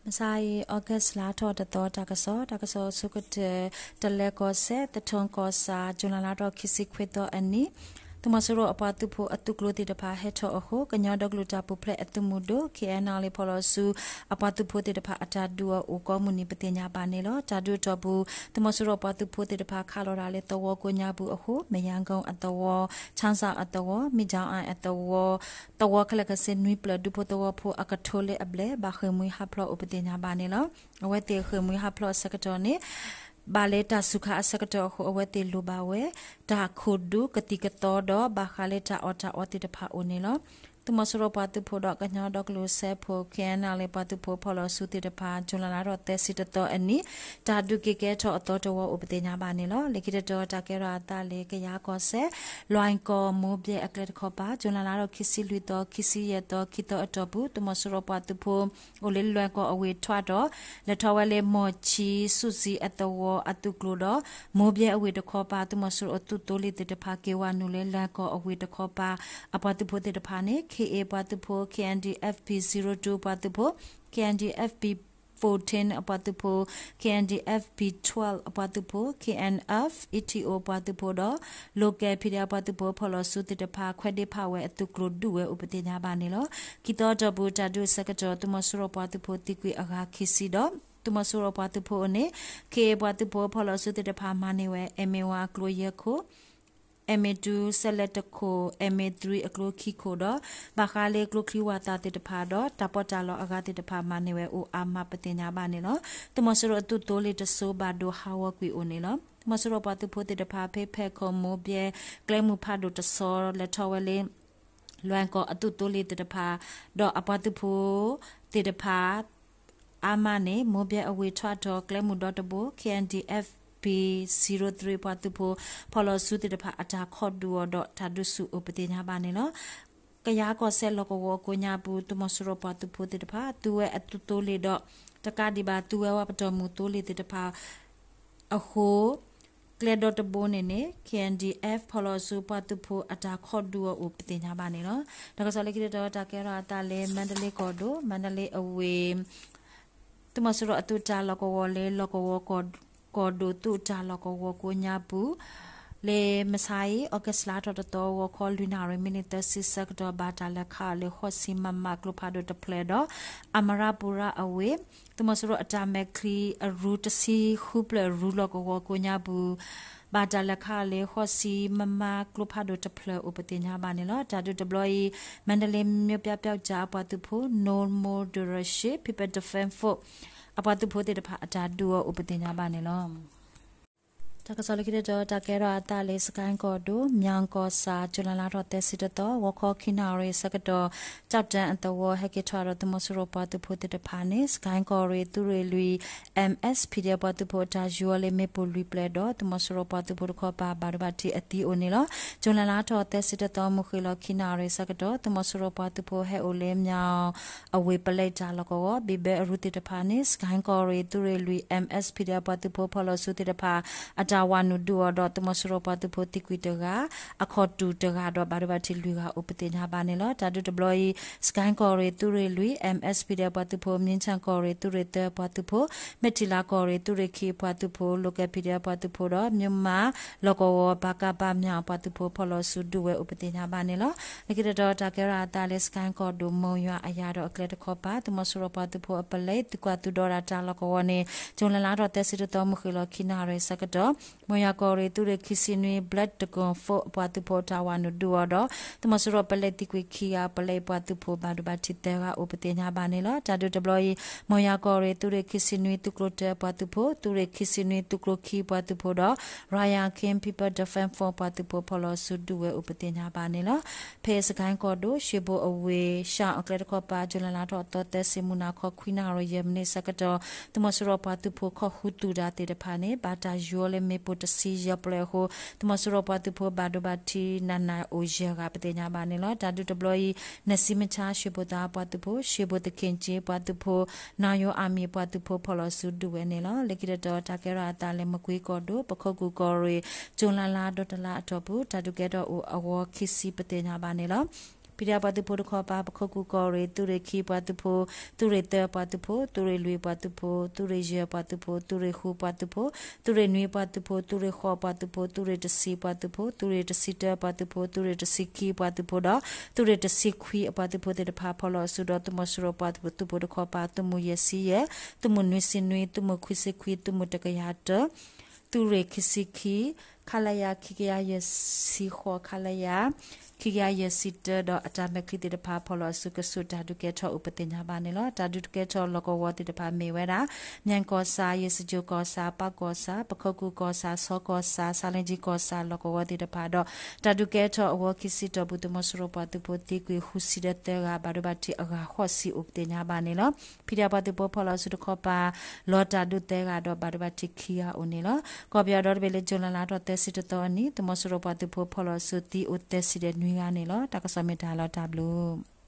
မုၢ်ဆါအံၤ August လါထီၣ်တသီ တၢ်ကစီၣ်, တၢ်ကစီၣ်အဆိကတၢၢ်, တလဲၤကီၢ်စဲၣ် သထူကီၢ်ဆၣ် June လါထီၣ်ခံဆံခွံသီအနံၤ, သုးမီၤစိရိၤအပှၤသုးဖိအသုးကျိၤသ့ၣ်တဖၣ်ဟဲထီၣ်အဃိ ကညီဒီကလုာ်တၢ်ပူၤဖျဲးအသုးမုၢ်ဒိၣ် K N L A ဖီၣ်လီၤဆူ အပှၤသုးဖိသ့ၣ်တဖၣ်အတၢ်ဒုးအအိၣ်ကိးမုၢ်နံၤ ပသ့ၣ်ညါဘၣ်န့ၣ်လီၤ. တၢ်ဒုးအတီၢ်ပူၤ သုးမီၤစိရိၤပှၤသုးဖိသ့ၣ်တဖၣ်ခးလီၤတၢ်လၢသဝီကိးညါပူၤအဃိ မယါကီၢ်အသဝီ, ခၠၣ်စၣ်အသဝီ, မံၣ်ကၠၣ်အၣ်အသဝီ, သဝီခဲလၢာ်ခဲဆ့နွံဖျၢၣ် ဒူဖိသဝီဖိအကထိလၢအဘျဲၣ် ဘၣ်ဃ့ၢ်မှံဟးဖျိးအိၣ်ပသ့ၣ်ညါဘၣ်န့ၣ်လီၤ. အဝဲသ့ၣ်ဃ့ၢ်မှံဟးဖျိးအဆၢကတီၢ်န့ၣ် ဘၣ်လၢတၢ်စူၤခးအဆၢကတီၢ်အဃိ အဝဲသ့ၣ်လိၣ်ဘၣ်ဝဲ တၢ်ခိၣ်ဒူကသံၣ်ကသီဒီး ဘၣ်ဃးလၢတၢ်အီၣ်တၢ်အီသ့ၣ်တဖၣ်အိၣ်န့ၣ်လီၤ. သုးမီၤစိရိၤပှၤသုးဖိဒီးကညီဒီကလုာ်စၢဖှိၣ် K N L A ပှၤသုးဖိဖီၣ်လီၤဆူသ့ၣ်တဖၣ် June လါထီၣ်သၢဆံတသီအနံၤ တၢ်ဒုးက့ၤကဲထီၣ်အသီတဝီအိၣ်ပသ့ၣ်ညါဘၣ်န့ၣ်လီၤ. လၢခံတတီၤတၢ်ကဲထီၣ်အသးလၢ ကယၤကီၢ်စဲၣ် လွဲၢ်ကီၢ်မိၢ်ဘျဲၣ်အကျဲတခီပၤ June လါထီၣ်ခံဆံလွံၢ်သီ ခံဆံယဲၢ်သီ ခံသီအတီၢ်ပူၤ သုးမီၤစိရိၤပှၤသုးဖိ အိၣ်လၢလွဲၢ်ကီၢ်အဝ့ၢ်ထွးဒီး လဲၤထီၣ်ဝဲလၢမီၢ်ဆံး စူၣ်စံအသဝီအသုးကျိၤဒီး မိၢ်ဘျဲၣ်အဝ့ၢ်တခီပၤ သုးမီၤစိရိၤအသုးသိလ့ၣ်သ့ၣ်တဖၣ်က့ၤဝဲနုာ်လၢလွဲၢ်ကီၢ်အဝ့ၢ်တခီပၤ အပှၤသုးဖိသ့ၣ်တဖၣ်န့ၣ် K A ပှၤသုးဖိ, K N D F P zero two ပှၤသုးဖိ, K N D F P fourteen အပှၤသုးဖိ, K N D F P twelve အပှၤသုးဖိ, K N F, E T O ပှၤသုးဖိဒီး Local PDF ပှၤသုးဖိဖီၣ်လီၤဆူသ့ၣ်တဖၣ် ခွဲးဒ့ဖးဝဲအသုးကျိၤဒုးဝဲအိၣ်ပသ့ၣ်ညါဘၣ်န့ၣ်လီၤ. ခံသီအတီၢ်ပူၤ တၢ်ဒုးအဆၢကတီၢ် သုးမီၤစိရိၤပှၤသုးဖိသံကွံာ်အဂၤခံဆံဒီး သုးမီၤစိရိၤပှၤသုးဖိအအိၣ်န့ၣ် K A ပှၤသုးဖိဖီၣ်လီၤဆူသ့ၣ်တဖၣ်မၤန့ၢ်ဝဲ M A one အကျိၤယဲၢ်ခိၣ် M A two စဲးလဲးတခိၣ်, M A three အကျိၤခံခိၣ်ဒီး ဘၣ်ဃးလၢကျိချံဝၣ်သၣ်သ့ၣ်တဖၣ်ဒီး တၢ်ပီးတၢ်လီအဂၤသ့ၣ်တဖၣ်မၤန့ၢ်ဝဲအိၣ်အါမးပသ့ၣ်ညါဘၣ်န့ၣ်လီၤ. သုးမီၤစိရိၤအသုးသိလ့ၣ်တစိၤဘၣ်ဒိဟးဂီၤကွံာ်အိၣ်န့ၣ်လီၤ. သုးမီၤစိရိၤပှၤသုးဖိသ့ၣ်တဖၣ် ဖဲဖဲခိၣ်မိၢ်ဘျဲၣ် ကျဲမုၢ်ဖးဒိၣ်တစီၤ လဲၤထီၣ်ဝဲလၢ လွဲၢ်ကီၢ်အသုးသိလ့ၣ်သ့ၣ်တဖၣ် ဒီးအပှၤသုးဖိသ့ၣ်တဖၣ် အါမးန့ၣ် မိၢ်ဘျဲၣ်အဝ့ၢ်ထွးထီၣ်ကျဲမုၢ်ဒီတဘိ K N D F P zero three ပှၤသုးဖိ ဖီၣ်လီၤဆူသ့ၣ်တဖၣ်အတၢ်ခိးဒုးအီၤဒီး တၢ်ဒုးဆူၣ်အိၣ်ပသ့ၣ်ညါဘၣ်န့ၣ်လီၤ. ကယၤကီၢ်စဲၣ်လီၢ်ကဝီၤကိးညါပူၤ သုးမီၤစိရိၤပှၤသုးဖိသ့ၣ်တဖၣ် သူဝဲအသုးသိလ့ၣ်ဒီး တကးဒံးဘၣ် သူဝဲဝဲပတီၢ်မုၢ်သိလ့ၣ်သ့ၣ်တဖၣ် အဃိ ကျဲဒီတဘိန့ၣ်န့ၣ် K N D F ဖီၣ်လီၤဆူပှၤသုးဖိအတၢ်ခိးဒုးအီၤအိၣ်ပသ့ၣ်ညါဘၣ်န့ၣ်လီၤ. တၢ်ကစီၣ်လၢခံတတီၤ တၢ်ကဲထီၣ်အသးလၢ မါဒလ့ကီၢ်ဒိၣ် မါဒလ့အဝ့ၢ် သုးမီၤစိရိၤအသုးတၢ်လီၢ်ကဝီၤလၢ လီၢ်ကဝီၤကီၢ်ဒိၣ်သုးတၢ်လီၢ်ကဝီၤကိးညါပူၤ လၢမုၢ်ဆါအံၤ August လါထီၣ်တသီ ဂီၤခီလွံၢ်နၣ်ရံၣ် မံးနံးသၢဆံဆၢကတီၢ် ဘၣ်တၢ်လဲၤခးအီၤလၢ ဃိးဆံ မမ ကျိဖးဒိၣ်တဖျၢၣ်ဒီး အမရပူရအဝ့ၢ် သုးမီၤစိရိၤအတၢ်မဲာ်ချံအရူ တဆံဃုဖျၢၣ်ရူ လီၢ်ကဝီၤကိးညါပူၤ ဘၣ်တၢ်လဲၤခးအီၤလၢ ဃိးဆံ မမ ကျိဖးဒိၣ်တဖျၢၣ်အိၣ်ပသ့ၣ်ညါဘၣ်န့ၣ်လီၤ. တၢ်ဒုးတဘျီအံၤ မါဒလ့ မြို့ပြပျောက်ကျား အပှၤသုးဖိ No More Dealership People Defense Force အပှၤသုးဖိသ့ၣ်တဖၣ်အတၢ်ဒုးအီၤအိၣ်ပသ့ၣ်ညါဘၣ်န့ၣ်လီၤ. တၢ်ကစီၣ်လၢခံတတီၤ တၢ်ကဲထီၣ်အသးလၢ စကဲကီၢ်ဒိၣ် မၠၣ်ကီၢ်ဆၣ် ကၠူၤလဲလါထီၣ်သၢဆံတသီ ဂီၤခီခံနၣ်ရံၣ်ဆၢကတီၢ် ကၠီၣ်တဲၣ်အသဝီ ဟဲက့ၤထီၣ်ဒီးသုးမီၤစိရိၤပှၤသုးဖိသ့ၣ်တဖၣ်န့ၣ် စကဲကီၢ်ရ့ၣ်သုးရ့ၣ်လွံၢ် M S PDF ပှၤသုးဖိအတၢ်ယူၤအီၤလၢမ့ၣ်ပိၢ်လွံၢ်ပျဲၢ်ဒီး သုးမီၤစိရိၤပှၤသုးဖိတခီပၤ ဘၣ်ဒိဘၣ်ထံးအသံအိၣ်န့ၣ်လီၤ. ကၠူၤလဲလါထီၣ်သၢဆံတသီ မုၢ်ဃ့ၢ်လီၤခံနၣ်ရံၣ်ဆၢကတီၢ် သုးမီၤစိရိၤပှၤသုးဖိဟဲအိၣ်လၢမၠၣ် အဝ့ၢ်ပလဲတၢ်လီၢ်ကဝီၤ ဘံၣ်ဘဲအရူသ့ၣ်တဖၣ်န့ၣ် စကဲကီၢ်ရ့ၣ်သုးရ့ၣ်လွံၢ် M S PDF ပှၤသုးဖိဖီၣ်လီၤဆူသ့ၣ်တဖၣ် အတၢ်ဝးနုာ်ဒုးအီၤဒီး သုးမီၤစိရိၤပှၤသုးဖိသံကွံာ်တဂၤ အခီၣ်တူာ်တဂၤဒီး ဘၣ်ဒိဘၣ်ထံးလွံၢ်ဂၤအိၣ်ပသ့ၣ်ညါဘၣ်န့ၣ်လီၤ. တၢ်ဒုးတဘျီအံၤ စကဲကီၢ်ရ့ၣ်သုးရ့ၣ်လွံၢ် M S PDF ပှၤသုးဖိ မ့ၢ်ဆၣ်ကီၢ်ရ့ၣ်သုးရ့ၣ်သၢပှၤသုးဖိ မဲၣ်ထံလါကီၢ်ရ့ၣ်သုးရ့ၣ်ခံပှၤသုးဖိ Local PDF ပှၤသုးဖိဒီး မၠိမၤလီၢ်ကဝီၤ ပကဖ မၠၣ်ပှၤသုးဖိဖီၣ်လီၤဆူဒုးဝဲအိၣ်ပသ့ၣ်ညါဘၣ်န့ၣ်လီၤ. လၢခံတတီၤ တၢ်ကဲထီၣ်အသးလၢ စကဲကီၢ်ဒိၣ် မိၢ်ယွၤအယၤဒီးအကျဲတခီပၤ သုးမီၤစိရိၤပှၤသုးဖိအပလဲ သုးကွၢ်သုးဒီတၢ်လီၢ်ကဝီၤန့ၣ် ကၠူၤလဲလါထီၣ်သၢဆံတသီ မုၢ်ဃ့ၢ်လီၤခံနၣ်ရံၣ်ဆၢကတီၢ် မိၢ်ယွၤကီၢ်ရ့ၣ်သုးရ့ၣ်ခံဆံနွံ ဘျၢတကိၣ်ဖိ အပှၤသုးဖိအတၢ်ဝးနုာ်ဒုးအီၤဒီး သုးမီၤစိရိၤပလဲသံကွံာ်ခံဂၤ ပလဲပှၤသုးဖိဘၣ်ဒိဘၣ်ထံးသၢဂၤအိၣ်ပသ့ၣ်ညါဘၣ်န့ၣ်လီၤ. တၢ်ဒုးတဘျီအံၤ မိၢ်ယွၤကီၢ်ရ့ၣ်သုးရ့ၣ်ခံဆံနွံ သုးကျိၤတၢအပှၤသုးဖိ သုးရ့ၣ်ခံဆံနွံ သုးကျိၤခံပှၤသုးဖိဒီး Royal Kachin People Defense Force ပှၤသုးဖိဖီၣ်လီၤဆူဒုးဝဲအိၣ်ပသ့ၣ်ညါဘၣ်န့ၣ်လီၤ. ဖဲစကဲကီၢ်ဒိၣ် ရှ့ဘိအဝ့ၢ် ရှၣ်အကျဲတခီပၤ ကၠူၤလဲလါထီၣ်သၢဆံ မုၢ်နၤခီ ခွံနၣ်ရံၣ်ယဲၢ်မံးနံးဆၢကတီၢ် သုးမီၤစိရိၤပှၤသုးဖိခီၣ်ဟူးသူၣ်တၢ်သ့ၣ်တဖၣ်န့ၣ် ဘၣ်တၢ်ယူၤအီၤလၢမ့ၣ်ပိၢ်တဆံယဲၢ်ပျဲၢ်အဃိ သုးမီၤစိရိၤပှၤသုးဖိဘၣ်ဒိဘၣ်ထံးနးနးအိၣ်ယဲၢ်ဂၤပသ့ၣ်ညါဘၣ်န့ၣ်လီၤ. တၢ်ဒုးတဘျီအံၤ နစံမဆါ ရှ့ဘိသးပှၤသုးဖိ ရှ့ဘိသခ့ၣ်ကၠ့ပှၤသုးဖိ နၣ်ယိၤအမံၤပှၤသုးဖိဖီၣ်လီၤဆူဒုးဝဲန့ၣ်လီၤ. လၢခံတတီၤ တၢ်ကဲထီၣ်အသးလၢ မကွ့ကီၢ်ဒိၣ် ပခိၣ်ကူၣ်ကီၢ်ရ့ၣ် ကၠူၤလဲလါဒီတလါအတီၢ်ပူၤ တၢ်ဒုးကဲထီၣ်အိၣ်အဂီၢ်ခံဆံပသ့ၣ်ညါဘၣ်န့ၣ်လီၤ. ဖံးဒဲးပှၤသုးဖိတခီပၤ ပခိၣ်ကူၣ်ကီၢ်ရ့ၣ် သုးရ့ၣ်ခံပှၤသုးဖိ, သုးရ့ၣ်သၢပှၤသုးဖိ, သုးရ့ၣ်လွံၢ်ပှၤသုးဖိ, သုးရ့ၣ်ယဲၢ်ပှၤသုးဖိ, သုးရ့ၣ်ဃုပှၤသုးဖိ, သုးရ့ၣ်နွံပှၤသုးဖိ, သုးရ့ၣ်ဃိးပှၤသုးဖိ, သုးရ့ၣ်တဆံပှၤသုးဖိ, သုးရ့ၣ်တဆံတၢပှၤသုးဖိ, သုးရ့ၣ်တဆံခံပှၤသုးဖိဒီး သုးရ့ၣ်တဆံခွံအပှၤသုးဖိသ့ၣ်တဖၣ် ဖီၣ်လီၤအစုဒီး သုးမီၤစိရိၤပှၤသုးဖိတခီပၤ သုးမုၢ်ယဲၢ်ဆံယဲၢ်, သုးမုၢ်နွံဆံနွံ, သုးမုၢ်ခွံဆံခွံ, သုးမုၢ်တကယၤတၢ, သုးရ့ၣ်ခံဆံခံ, ခလရ ခံကယၤယဲၢ်ဆံဃိး, ခလရ ခံကယၤယဲၢ်ဆံတၢဒီး အတၢ်မဲာ်ချံသ့ၣ်တဖၣ် ဖီၣ်လီၤအစုကဆူးတၢ်ဒုးကဲထီၣ်အိၣ်ပသ့ၣ်ညါဘၣ်န့ၣ်လီၤ. တၢ်ဒုးကဲထီၣ်လီၢ်ကဝီၤသ့ၣ်တဖၣ်မ့ၢ်ဝဲဒၣ် မၠဲၣ်ကီၢ်ဆၣ်, ယဲၢ်စကၠိၣ်ကီၢ်ဆၣ်, ပၢ်ကီၢ်ဆၣ်, ပခိၣ်ကူၣ်ကီၢ်ဆၣ်, ဆီကီၢ်ဆၣ်, ဆၣ်လ့ကၠံကီၢ်ဆၣ် လီၢ်ကဝီၤသ့ၣ်တဖၣ်ဒီး တၢ်ဒုးကဲထီၣ်အဝဲခံဆံတီၢ်ပူၤ သုးမီၤစိရိၤပှၤသုးဖိသံကွံာ်ဃုဆံဒီးသၢဂၤ ဘၣ်ဒိဘၣ်ထံးအဂၤဃိးဆံအိၣ်ပသ့ၣ်ညါဘၣ်န့ၣ်လီၤ. ဖံးဒဲးပှၤသုးဖိဖီၣ်လီၤအစုတခီပၤ လီၤတၢ်ဒုးသၢဂၤဒီး ဘၣ်ဒိဘၣ်ထံးခံဂၤအိၣ်န့ၣ်လီၤ. ကီၢ်ပယီၤဒီတဘ့ၣ်လၢ ကၠူၤလဲလါထီၣ်သၢဆံတသီအနံၤ သုးမီၤစိရိၤပှၤသုးဖိဖီၣ်လီၤအစုသံအိၣ်သၢဆံဒီးနွံဂၤန့ၣ်လီၤ. တၢ်ကစီၣ်မ့ၢ်တၢ်လီၤတၢ်ဘျုး